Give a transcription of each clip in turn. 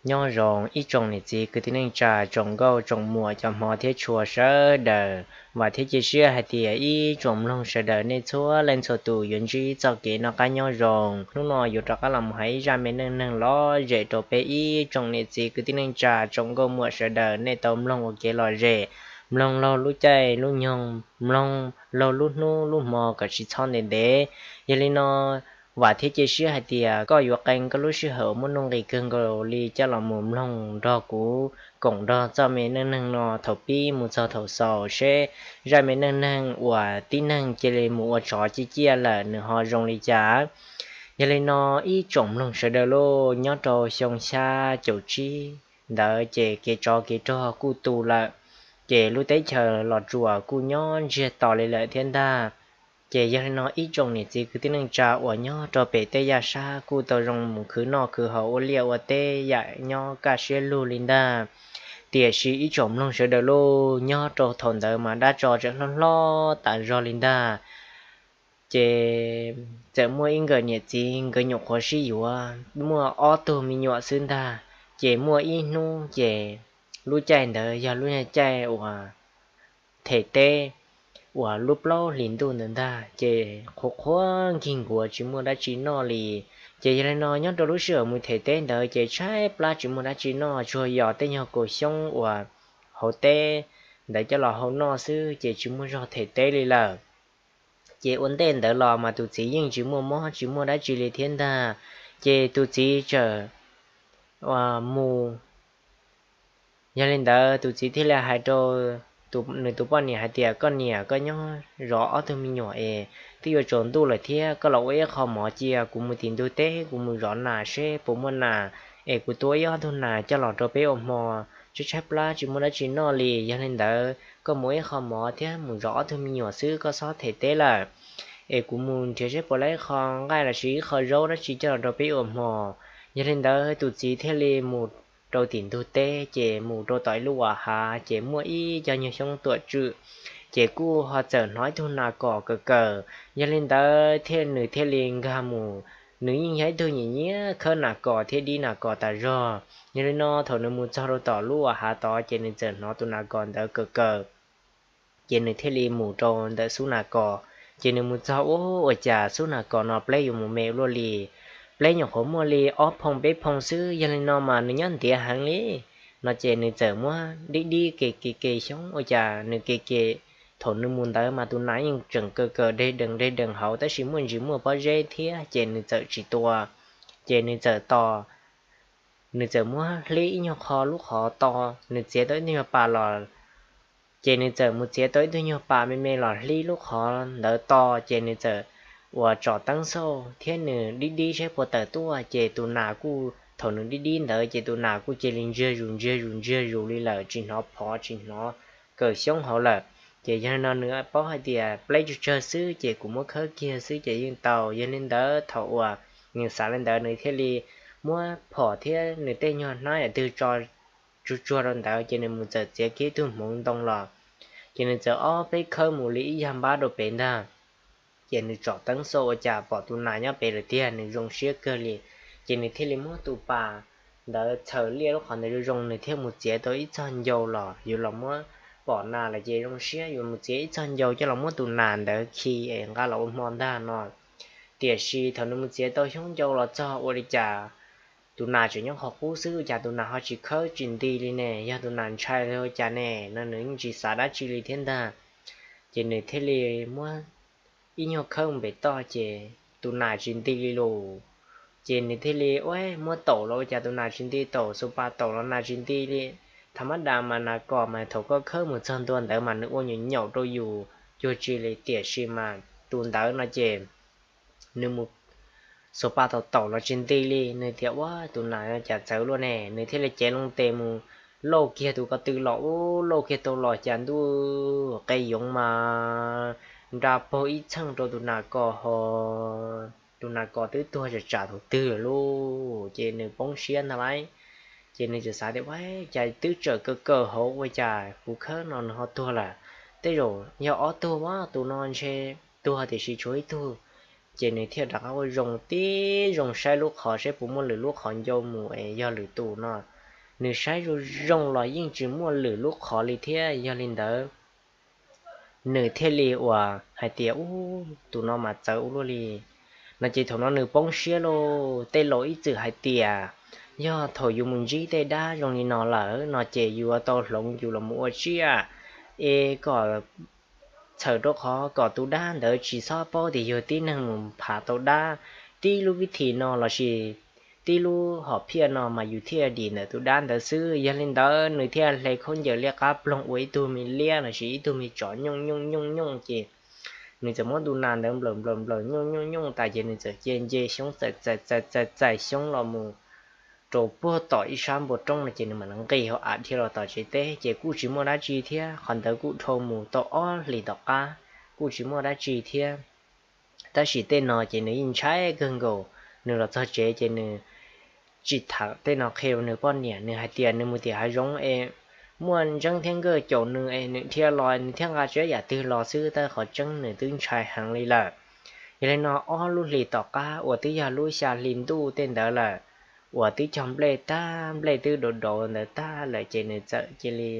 Nyob zoo ib tsoom niam txiv kwv tij neej tsa, tsoom nkauj tsoom muam, cov hmov thiab tshua sawv daws. Vam thiab cia siab hais tias ib tsoom mloog sawv daws nej txhua leej txhua tus yuav ntsib txoj kev noj qab nyob zoo. Hnub no yuav rov qab los mus hais ib zaj me neej neeg lom zem rau peb ib tsoom niam txiv kwv tij neej tsa, tsoom nkauj muam sawv daws nej tau mloog ua kev lom zem, mloog laug lub caij lub nyoog, mloog laug lub hnub lub hmo kom tsis txhob ntev ntev. Yog li no, vam thiab cia siab hais tias koj yuav qee koj lub sij hawm muaj nuj nqis kawg nkaus li coj los mus mloog nrog kuv koom nrog txoj me neej neeg no thaum pib mus txog thaum xaus seb zaj me neej neeg uas tib neeg cia li mus ua tsov ciaj ciaj lawm nws ho zoo li cas. Yog li no, ib tsoom mloog sawv daws lauj, nyob rau xyoo xya caum tsib ntawd ces kev tsov kev rog kuj tu lawm, ces lub teb chaws los tsuas kuj nyob ntsiag to li lawm thiab ntag. Ces yog li no ib tsoom niam txiv kwv tij neej tsa uas nyob rau pem tej yaj sab kuj tau zoo mus khwv noj khwv haus ua liaj ua teb yam nyob kaj siab lug li ntag. Tiam sis ib tsoom mloog sawv daws lauj, nyob rau thaum ntawd mas dab tsov tseem hlob hlob tas zog li ntag. Ces txawm muaj ib nkawm niam txiv nkawd nyuam qhuav sib yuav muaj ob tug me nyuam xwb ntag. Ces muaj ib hnub ces lub caij ntawd yog lub caij uas them teb uas lub plaub hlis ntuj ntawd ntag, ces qhuav qhuav nkig nkuav tsis muaj dab tsi noj li. Ces yog li no nyob rau lub sij hawm mus them teb ntawd ces tshaib plab tsis muaj dab tsi noj, tsuas yog tej nyuag kaus xyoob uas hauv teb ntawd coj los hau noj xwb ces tsis muaj zog them teb li lawm. Ces ua ntej ntawd los mas tus txiv yeej tsis muaj mob tsis muaj dab tsi li thiab ntag. Ces tus txiv txawm mus, yog li ntawd tus txiv thiaj li hais rau nws tus poj niam hais tias, koj niam, koj nyob zov ob tug me nyuam es twb yuav tsaus ntuj lawm thiab, koj los ua ib qho mov cia kuv mus tim ntug teb kuv mus zov nas seb puas muaj nas, es kuv tua ib ob tug nas coj los rau peb ua hmo. Tshaib tshaib plab tsis muaj dab tsi noj li, yog li ntawd koj mus ua ib qho mov thiab mus zov ob tug me nyuam xwb, koj txhob them teb lawm, es kuv mus nrhiav seb puas tau ib qho nqaij los sis ib qho zaub dab tsi coj los rau peb ua hmo. Yog li ntawd tus txiv thiaj li mus rau tim ntug teb, ces mus rau tom ib lub uas hav, ces muaj ib co nyuag xyoob tuam tswm, ces kuj ho txawm hnov ib tug nas kos kawm kawm. Yog li ntawd thiaj nws thiaj li nkag mus, nws yeej yog ib tug nyiam nyiam khawb nas kos thiab dib nas kos tas zog. Yog li no thaum nws mus txog rau tom lub uas hav tod ces nws txawm hnov tus nas kos ntawd kawm kawm, ces nws thiaj li mus rau ntawm xub nas kos. Ces nws mus txog ua, ua cas xub nas kos no pleb yuav mus me ua luaj li, pleb nyuam qhuav muaj li ob phooj peb phooj xwb, yog li no mas nws nyob ntiav heev li. No ces nws txawm muab dib dib ke ke ke xyoob, ua cas nws ke ke, thaum nws mus ntawd mas tus nas yeej tseem kawm kawm deg dees deg dees hauv, tab sis muaj ntsis muaj pob zeb thiab ces nws txawm tsis tua. Ces nws txawm tos, nws txawm muab hlib ib nyuag qho lub qhov to, nws txiav tau ib tug nyuag pas los, ces nws txawm mus txiav tau ib tug nyuag pas me me los hlib lub qhov ntawd to, ces nws txawm uas tsom teeb xauj thiab nws dib dib saib puas tawm tuaj, ces tus nas kuj, thaum nws dib dib ntawd ces tus nas kuj cia li ntsiag zus ntsiag zus ntsiag zus li lawm, tsis hnov phov tsis hnov kawm xyoob hauv lawm. Ces yog li no nws paub hais tias pleb tsawg tsawg xwb ces kuv muab khawb kiag xwb ces yeej tau. Yog li ntawd thaum uas nws xav li ntawd nws thiaj li muab phom thiab nws tej nyuag hnab yam twg tso tsuag tsuag rau ntawd, ces nws mus txawm txiav kiag ib tug hmoov ntoo los, ces nws txawm ob peb khawb mus li ib yag npab rau pem ntag. Ces nws tsom teeb xauj ua cas pom tus nas nyob pem lawm tiag, nws zoo siab kawg li. Ces nws thiaj li muab tus pas ntawd txhaws liaj lub qhov ntawd zoo zoo, nws thiaj mus txiav tau ib txog ncau los, yuav los muab pom nas lawm ces zoo siab yuav mus txiav ib txog ncau coj los muab tus nas ntawd khi es nqa los ua hmo ntag no. Tiam sis thaum nws mus txiav tau xyoob ncau los txog ua li cas tus nas tseem nyob qhov qub xwb, ua cas tus nas ho tsis khawb tsis nti li ne, yog tus nas ntshai los ua cas ne no, nws yeej tsis xav dab tsi li thiab ntag. Ces nws thiaj li muab ib nyuag khawb mus pem toj, ces tus nas tsis nti li lus. Ces nws thiaj li ua muab taum los ua cas tus nas tsis nti, taum xus pas taum los nas tsis nti li. Tha mab das mas nas kos mas thaum koj khawb mus txog ntua ntawd mas nws ua nyuam nyaum rau yus cuag tsi li, tiam sis mas tus ntawd no ces nws mus xus pas taum taum los tsis nti li, nws tias ua tus nas cas txawv luaj ne, nws thiaj li cev loo tes mus lauj kiag tus ko tw los, ua lauj kiag tau los cas ntuj qe yoov mas nra paug ib txheej rau tus nas kos ho tus nas kos twb tuag tsam tsam thaum twg lawm lauj. Ces nws poob siab ntag lauj. Ces nws txawm xav tias ua cas twb tsawm kaw kaw hauv ua cas kuv khawb no nws ho tuag lawm, tej zaum yog ob tug a, tus no ntshe tuag tiam sis tshuav ib tug. Ces nws thiaj rov qab ua zoo tib zoo saib lub qhov saib puas muaj lwm lub qhov ncau mus es yog lwm tus no. Nws saib zoo zoo los yeej tsis muaj lwm lub qhov li thiab. Yog li ntawd nws thiaj li uas hais tias, Ub, tus no mas txawv ua luaj li, no ces thaum no nws poob siab lauj. Tej laus ib txwm hais tias yog thaum yus mus ntsib tej dab zoo li no lawm no ces yuav tau hloov yus los mus ua tsiaj es kom txhawm rau qhov kom tus dab ntawd tsis txhob paub tias yog tib neeg mus phav tau dab. Tib lub vib thim no lossis tib lub hom phiaj no mas yus thiaj dim ntawm tus dab ntawd xwb. Yog li ntawd nws thiaj hle khaub ncaws liab qab ploog ua ib tug me liab lossis ib tug me tsov nyooj nyooj nyooj nyooj ces nws txawm muab tus nas ntawd nplawm nplawm nplawm nyooj nyooj nyooj tas ces nws txawm cia nce xyoob txais txais txais txais xyoob los mus rau puag tom ib sab npoo roob no ces nws mam nqis hauv av dhia los tom tsev teb ces kuj tsis muaj dab tsi thiab. Qhov ntawd kuj dhau mus tau ob hlis tom qab kuj tsis muaj dab tsi thiab. Tab sis tej no ces nws yeej ntshai kawg nkaus. Nws los txog tsev ces nws tsis tham tej no qhia nws poj niam, nws hais tias nws mus tim hav zoov es muaj ntseeb thiab nkawj caum nws es nws dhia los nws thiaj nqa tsiab yam twg los xwb, tab qhov tseeb nws twb ntshai heev li lawm. Yog li no ob lub hlis tom qab uas twb yog lub xya hli ntuj tej ntawd lawm, uas twb cog nplej tag, nplej twb dauv dauv ntawd tag lawm ces nws txawm cia li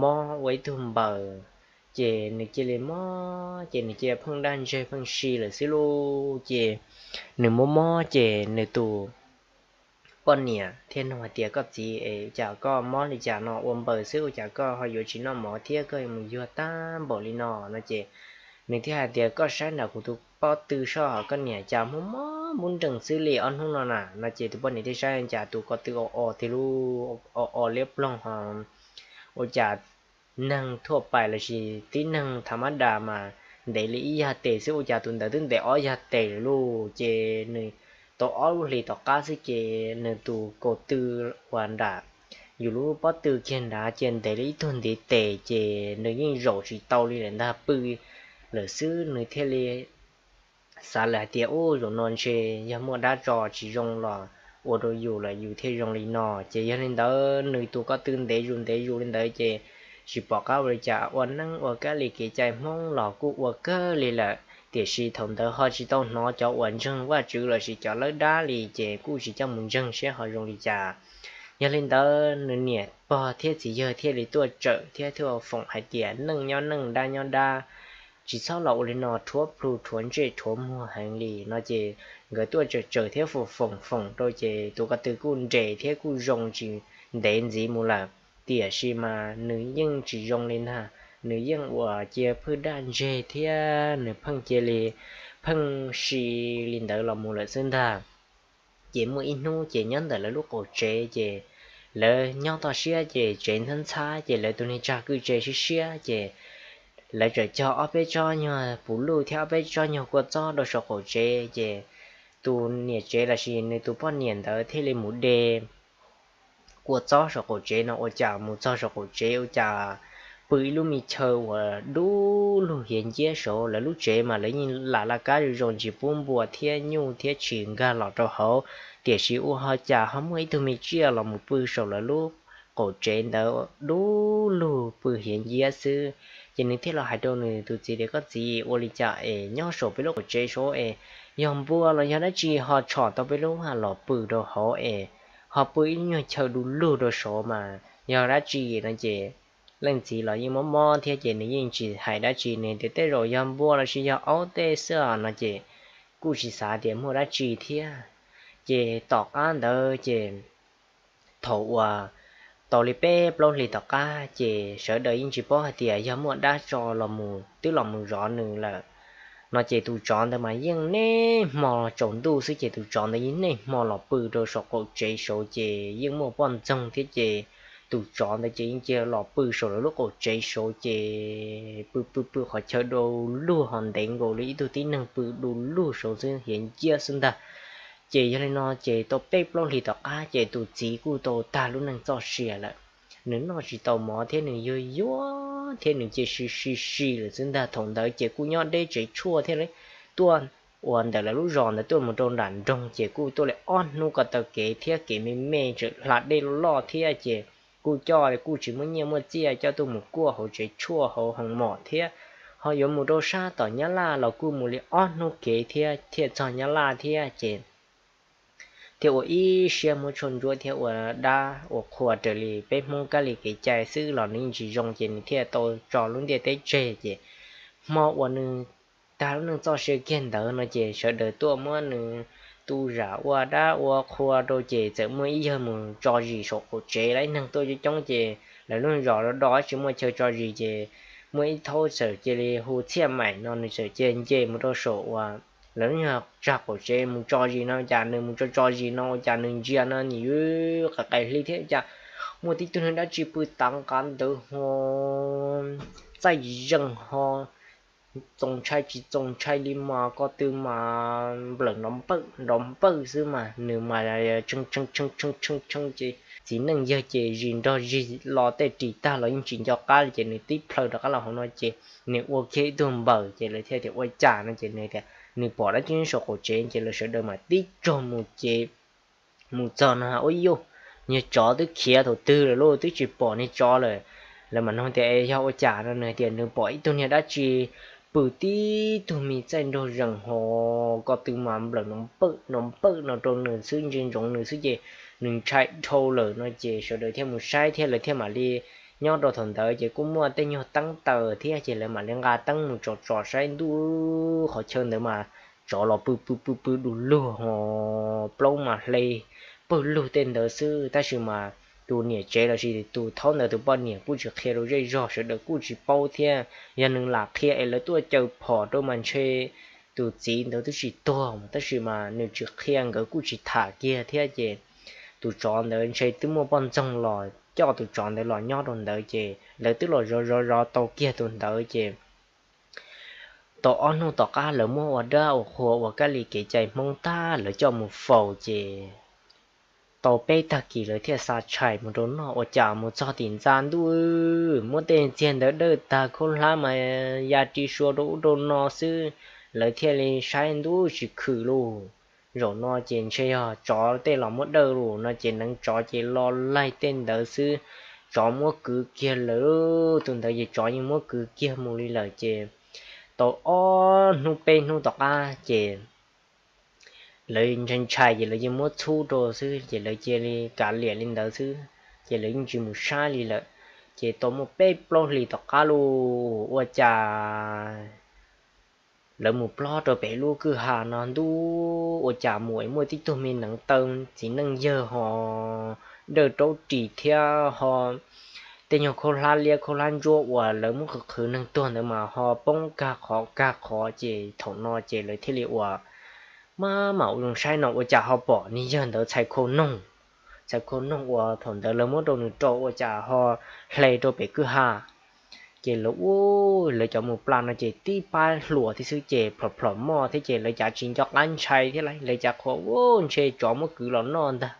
mob ua ib tug npaws. Ces nws cia li mob ces nws cia li pheej daj ntseg pheej si lawm xwb lauj. Ces nws mob mob ces nws tus poj niam thiaj nug hais tias, Koj txiv es cas koj mob li cas no ua npaws xwb ua cas koj ho yuav tsis noj mov thiab koj mus yuag tag npaum li no? No ces nws thiaj hais tias, Koj saib nram kuv tus pob tw soj, koj niam cas muaj mob npub nrees xwb li ob hnub no na. No ces tus poj niam thiaj saib cas tus ko tw o o tiag lauj, o o liab ploog ho ua cas neeg thuaj pais lossis tib neeg thav mab das mas ntev li ib yag tes xwb ua cas tus ntawd twb ntev ob yag tes lawm lauj. Ces nws tau ob lub hlis tom qab xwb ces nws tus ko tw uas nram yus lub pob tw kiag nrad ces ntev li ib tug ntiv tes ces nws yeej zaum tsis tau li lawm ntag, pw lawm xwb. Nws thiaj li xav lawm hais tias, Ub, zaum no ntshe yog muaj dab tso tsis zoo los ua rau yus lawm yus thiaj zoo li no. Ces yog li ntawd nws tus ko tw ntev zus ntev zus li ntawd ces tsis pom qab ua li cas, ua neeb ua kab li kev cai Hmoob los kuj ua kawg li lawm, tiam sis thaum ntawd ho tsis tau hnov cov uas ntseeg Vajtswv lossis cov lawb dab li ces kuj tsis coj mus ntseeg seb ho zoo li cas. Yog li ntawd nws niam pog thiab txiv yawg thiaj li tuaj tsawm thiab thiaj foom hais tias, Neeg nyob neeg, dab nyob dab, tsis txhob los ua li no, rhuav plhu rhuav ntsej rhuav muag heev li. No ces nkawd tuaj tsawm tsawm thiab foom foom foom rau ces tus ko tw kuj nres thiab kuj zoo tsis ntev ntxiv mus lawm, tiam sis mas nws yeej tsis zoo li ntag. Nws yeej uas cia phwj daj ntseg thiab nws pheej cia li pheej si li ntawd los mus lawm xwb ntag. Ces muaj ib hnub ces nyob ntawm lawv lub qaum tsev ces lawv nyob toj siab ces tsev ntxhab ntxhab ces lawv tus niag tsag kwj tse siab siab ces lawv txawm cog ob peb tsob nyuag puv luj thiab ob peb tsob nyuag kua txob rau saum qaum tsev ces tus niam tsev lossis nws tus poj niam ntawd thiaj li mus de kua txob saum qaum tsev no ua cas mus txog saum qaum tsev ua cas pw ib lub me chaw uas dub lug hiav nciab saud. Lawv lub tsev mas lawv yeej lam laj kab zoo zoo tsis pub npua thiab nyuj thiab tshis nkag los rau hauv, tiam sis ua ho cas ho muaj ib tug me tsiaj los mus pw saum lawv lub qaum tsev ntawd dub lug pw hiav nciab xwb. Ces nws thiaj los hais rau nws tus txiv tias, Koj txiv, ua li cas es nyob saum peb lub qaum tsev saud es yog npua los yog dab tsi ho tshom tau peb lub vaj los pw rau hauv es ho pw ib nyuag chaw du lug rau saud mas yog dab tsi? No ces leej txiv los yeej mob mob thiab ces nws yeej tsis hais dab tsi, nws tias, Tej zaum yog npua lossis yog aub tej xwb no ces kuj tsis xav tias muaj dab tsi thiab. Ces tom qab ntawd ces thaum uas tau li peb plaub hlis tom qab ces sawv daws yeej tsis paub hais tias yog muaj dab tso los mus twb los mus zov nws lawm. No ces tus tsov ntawd mas yeej niaj hmo tsaus ntuj xwb ces tus tsov ntawd yeej niaj hmo los pw rau saum qaum tsev saud ces yeej muaj poj ntxoog thiab ces tus tsov ntawd ces yeej cia los pw saum lawv lub qaum tsev saud ces pw pw pw qhov chaw du lug ho ntev nkaus li ib tug tib neeg pw du lug saud xwb hiav nciab xwb ntag. Ces yog li no ces tau peb plaub hlis tom qab ces tus txiv kuj tau tag lub neej txoj sia lawm. Nws noj tsis tau mov thiab nws yuag yuag thiab nws cia si si si lawm xwb ntag. Thaum ntawd ces kuj nyob deb tsev tshuaj thiab li tuaj uas ntawm lawv lub zos ntawd tuaj mus rau nram nroog ces kuj tuaj li ob hnub ko taw kev thiab kev me me tseem hla dej loj thiab ces kuj coj kuj tsis muaj nyiaj muaj txiaj coj tuaj mus kuaj hauv tsev tshuaj hauv hoo mom thiab ho yuav mus rau sab tom Nyab Laj los kuj mus li ob hnub kev thiab thiaj txog Nyab Laj thiab ces thiaj ua ib siab muab tshuaj ntsuab thiab ua dab ua qhua raws li peb Hmoob kab li kev cai xwb los nws yeej tsis zoo ces nws thiaj tau tso lub ntiaj teb tseg ces hmo uas nws tag lub neej txoj sia kiag ntawd no ces sawv daws tuaj muab nws tu zam ua dab ua qhua rau ces txawm muaj ib yawg mus tso zis saum qaum tsev, lawv ib neeg tuaj coob coob ces lawv lub zos do do tsis muaj chaw tso zis ces muaj ib thaub txawm cia li hu Txhiaj Maim no nws txawm cia nce mus rau saum uas lawv lub nyuag tsag qaum tsev mus tso zis no cas nws mus tso tso zis no ua cas nws ntsia no nws yuav qais qais hli thiab cas muaj tib tug niag dab tsi pw tav nqa ntawd ho txaij zeeg ho txaus ntshai tsis txaus ntshai li mas ko tw mas nplawm nrov npawj nrov npawj xwb mas nws mas tshee tshee tshee tshee ces txiv neej yawg ces zis nrog zis los tej ris tag los yeej tsis nco qab li ces nws tib plhaw rov qab los hauv no ces nws ua kiag ib tug npaws ces lawv thiaj tias ua cas no ces nws tias nws pom dab tsi nyob saum qaum tsev ces lawv sawv daws mam tib tsaug mus ces mus txog no ua yuj, niag tsov twb khiav thaum twg lawm lauj, twb tsis pom niag tsov lawm. Lawv mam nug tias es yog ua cas no nws tias nws pom ib tug niag dab tsi pw tib tug me txaij nraug zees ho ko tw mas nplawm nrov npawj nrov npawj no rau nws xwb ntsia ntsoov nws xwb ces nws ntshai dhau lawm no ces sawv daws thiaj mus saib thiab lawv thiaj mam li nyob rau thaum ntawd ces kuj muaj tej nyuag teeb taws thiab ces lawv mam li nqa teeb mus tsom tsom saib ntuj qhov chaw ntawd mas tsov los pw pw pw pw du lug ho plaub mas hle pawg lug tej ntawd xwb tab sis mas tus niam tsev lossis tus thaub ntawd tus poj niam kuj tsis qhia rau zej zog sawv daws kuj tsis paub thiab yog nws lam qhia es lawv tuaj caw phom rau mas ntshe tus txiv ntawd twb tsis tuag tab sis mas nws tsis qhia nkawd kuj tsis tham kiag thiab ces tus tsov ntawd ntshe twb muaj poj ntxoog los coj tus tsov ntawd los nyob rau ntawd ces lawv twb los zov zov zov tau kiag tus ntawd ces tau ob hnub tom qab lawv muab ua dab ua qhua ua kab li kev cai Hmoob tag lawv coj mus faus ces tau peb tag kis lawv thiaj xa tshais mus rau noj ua cas mus txog tim ntxa ntuj muab tej txiag ntawd dawj tag khaub hlab mas ya ri sua rau ub rau no xwb, lawv thiaj li saib ntuj tsis khwm lauj. Zaum no ces ntshe yog tsov tej los muab dawj lauj no ces neev tsov ces lo laig tej ntawd xwb, tsov muab kwv kiag lawm, tus ntawd ces tsov yeej muab kwv kiag mus li lawm ces tau ob hnub peb hnub tom qab ces lawv ntshai ntshai ces lawv yeej muab txhub rau xwb ces lawv cia li kav liam li ntawd xwb ces lawv yeej tsis mus saib li lawm. Ces tau muaj peb plaub hlis tom qab lauj ua cas lawv mus plob rau pem lub kwj ha no ntuj ua cas mus es muaj tib tug me neev taw txiv neej yawg ho dawj raub ris thiab ho tej nyuag khaub hlab liab khaub hlab ntsuab uas lawv muab qhwv qhwv neeg tuag ntawd mas ho poob kag qhov kag qhov ces thaum no ces lawv thiaj li ua maj mam ua zoo saib no ua cas ho pom niag yawg ntawd txhais khau noog, txhais khau noog uas thaum ntawd lawv muab rau nws rau ua cas ho hle rau pem kwj ha. Ces lawv ua, lawv cov mus plas no ces tib pab hluas thiab xwb ces plhom plhom moj thiab ces lawv cav tsis nco qab ntshai thiab lauj, lawv cav qhuas ua ntshe tsov muab kwv los noj ntag.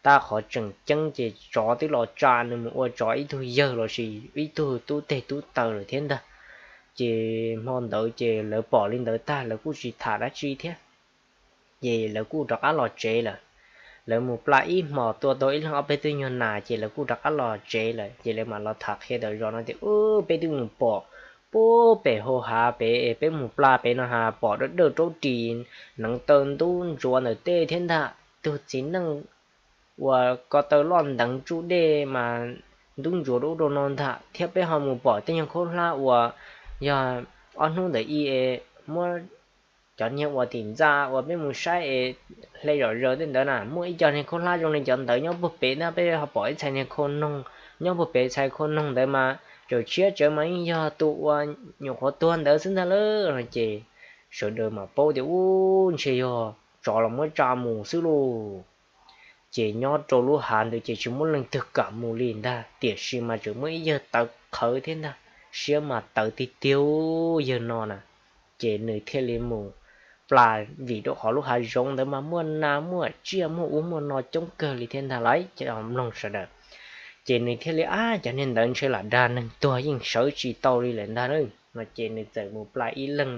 Tab qhov tseem ceeb ces tsov twb los tsa nws mus ua tsov ib tug yawg lossis ib tug tub teg tub taw lawm thiab ntag. Ces hmo ntawd ces lawv pom li ntawd tag lawv kuj tsis tham dab tsi thiab. Ces lawv kuj rov qab los tsev lawm. Lawv mus plas ib hmos tua tau ib leeg ob peb tug nyuag nas ces lawv kuj rov qab los tsev lawm ces lawv mam los tham qhia tawm zos no tias, Ub, peb twb mus pom puag pem hau hav pem, peb mus plas pem no ha pom dawj dawj raub ris, neev taw ntub ntsuav ntawm tej thiab ntag. Tug txiv neej uas ko taw loj nteev tsuj dej mas ntub ntsuav rau ub rau no ntag, thiab peb ho mus pom tej nyuag khaub hlab uas yog ob hnub ntawm i muab cov niag uas tim ntxa uas peb mus saib es hle zom zaws tej ntawd na, muaj ib co niag khaub hlab zoo li cov ntawd nyob puag pem ntag, peb ho pom ib txhais niag khau noog nyob puag pem, txhais khau noog ntawd mas tseem tshiab tsawv mas yeej yog tus uas nyuam qhuav tuag ntawd xwb ntag lauj. No ces sawv daws mam paub tias, Ub, ntshe yog tsov los muab tsa mus xwb lauj. Ces nyob rau lub hav ntawd ces tsis muaj leej twg kam mus li ntag, tiam sis mas tseem muaj ib yawg tawv qhawv thiab ntag, siab mas tawv tiag tiag yawg no na. Ces nws thiaj li mus plas vim rau qhov lub hav zoov ntawd mas muaj nas muaj tsiaj muaj ub muaj no coob kawg li thiab ntag lauj. Ces mloog sawv daws, ces nws thiaj li, Ab, cov niag ntawd ntshe lam dag neeg tuag yeej sawv tsis tau li lawm ntag na. No ces nws txawm mus plas ib leeg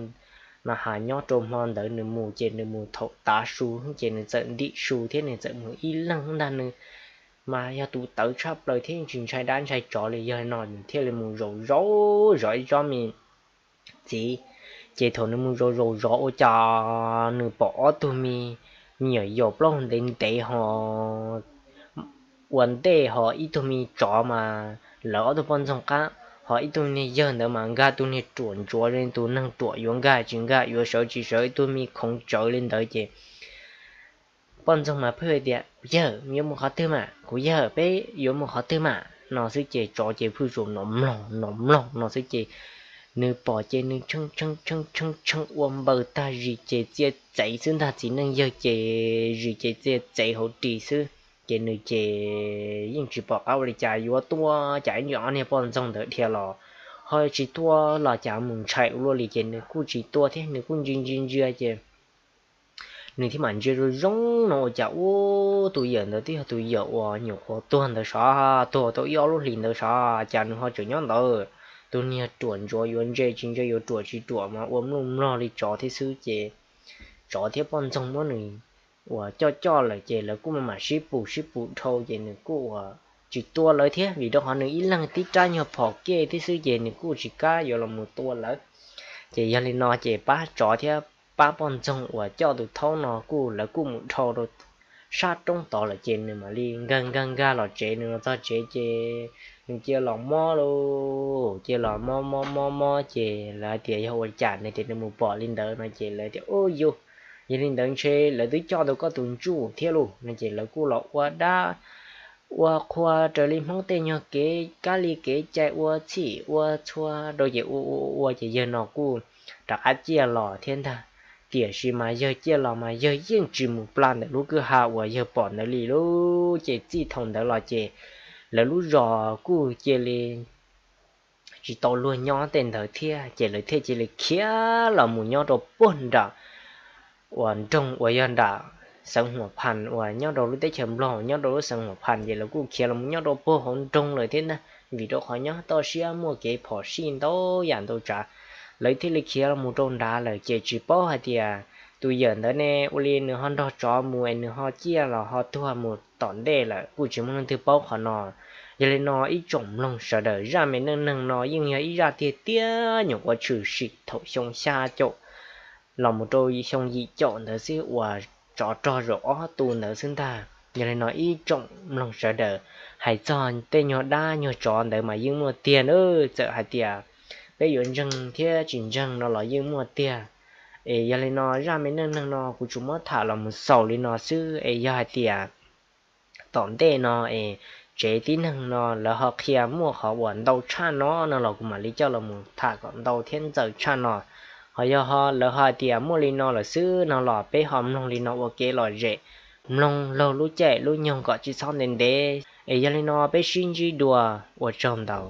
no ha, nyob rau hmo ntawd nws mus ces nws mus thaum tav su ces nws txawm ntim su thiab nws txawm mus ib leeg ntag. Nws mas yog tus tawv tshaj plaws thiab yeej tsis ntshai dab ntshai tsov li, yog li no nws thiaj li mus zaum zaum zov ib tsob me txiv. Ces thaum nws mus zaus zaus zov ua cas nws pom ob tug me nyuam yaus plaub ntev ntev ho ua ntej ho ib tug me tsov mas lawv ob tug poj ntxoog qab, ho ib tug niag yawg ntawd mas nkag tus niag ruam ntsuav li tus neeg ruam yuav nkag tsis nkag yuav sawv tsis sawv ib tug me khoov tsawv li ntawd ces poj ntxoog mas phwj tias, Kuv yawg, yuav mus qhov twg mas? Kuv yawg, peb yuav mus qhov twg mas? No xwb ces tsov ces phwj zus, Nom mloog, nom mloog, no xwb ces nws pom ces nws tshee tshee tshee tshee ua npaws tag zis ces txiav txev xwb ntag. Txiv neej yawg ces zis ces txiav txev hauv ris xwb ces nws ces yeej tsis pom qab ua li cas yuav tua cas ib ntsis ob niag poj ntxoog ntawd dhia los ho tsis tua los cas mus ntshai ua luaj li ces nws kuj tsis tua thiab nws kuj ntsia ntsia ntsia ces nws thiaj mam ntsia zoo zoo no ua cas ub tus yawm ntawd twb yog tus yawm uas nyuam qhuav tuag ntawd sav, tuag tau ib ob lub hlis ntawd sav, cas nws ho tseem nyob ntawd. Tus niag ruam ntsuav yuav ntse tsis ntse yuav ruam tsis ruam mas ua mluj mlog li tsov thiab xwb ces tsov thiab poj ntxoog muab nws uas coj coj lawm ces lawv kuj mam sib pus sib pus dhau ces nws kuj uas tsis tua lawv thiab vim rau qhov nws ib leeg tib rab nyuag phom kej thiab xwb ces nws kuj tsis kam yuav los mus tua lawv. Ces yog li no ces pab tsov thiab pab poj ntxoog uas coj tus thaub no kuj lawv kuj mus dhau rau sab roob tod lawm ces nws mam li nkag nkag nkag los tsev. Nws los txog tsev ces nws cia los mob lauj, cia los mob mob mob mob ces lawv hais tias yog ua cas nws tias nws mus pom li ntawd no ces lawv tias, Ub yus, yog li ntawd ntshe lawv twb coj tau koj tus ntsuj thiab lauj, no ces lawv kuj los ua dab ua qhua raws li Hmoob tej nyuag kev kab li kev cai ua txhij ua txhua rau ces ua ua ua ces yawg no kuj rov qab ciaj los thiab ntag. Tiam sis mas yawg ciaj los mas yawg yeej tsis mus pla ntawm lub kwj ha uas yawg pom ntawd li lauj. Ces txij thaum ntawd los ces lawv lub zos kuj cia li tsis tau luag nyob tej ntawd thiab ces lawv thiaj cia li khiav los mus nyob rau puag nram uas nroog uas yog nram xeev Huam Phas uas nyob rau lub teb chaws Nplog uas nyob rau lub xeev Huam Phas ces lawv kuj khiav los mus nyob rau puag hauv nroog lawm thiab ntag. Vim rau qhov nyob toj siab muaj kev phom sij ntau yam ntau tsav, lawv thiaj li khiav los mus rau nrad lawm ces tsis paub hais tias tus yawm ntawd ne ua li nws ho nrog tsov mus es nws ho ciaj los ho tuag mus tom ntej lawm kuj tsis muaj leej twg paub qhov no. Yog li no ib tsoom mloog sawv daws, zaj me neej neeg no yeej yog ib zaj tiag tiag nyuam qhuav tshwm sim thaum xyoo xya caum los mus rau xyoo yim caum ntawd xwb uas tsov rog zaum ob tug ntawd xwb ntag. Yog li no ib tsoom mloog sawv daws, hais txog tej nyuag dab nyuag tsov ntawd mas yeej muaj tiag na, txawm hais tias peb yuav ntseeg thiab tsis ntseeg no los yeej muaj tiag. Es yog li no zaj me neej neeg no kuv tsuas muab tham los mus xaus li no xwb es yog hais tias tom ntej no es tsev tib neeg no lawv ho qhia muaj qhov uas ntau tshaj no no los kuv mam li coj los mus tham kom ntau thiab ntxaws tshaj no. Ho yog ho lawv ho hais tias muaj li no lawm xwb no los peb ho mloog li no ua kev lom zem, mloog laug lub caij lub nyoog kom tsis txhob ntev ntev. Es yog li no peb sib ntsib dua, ua tsaug ntau.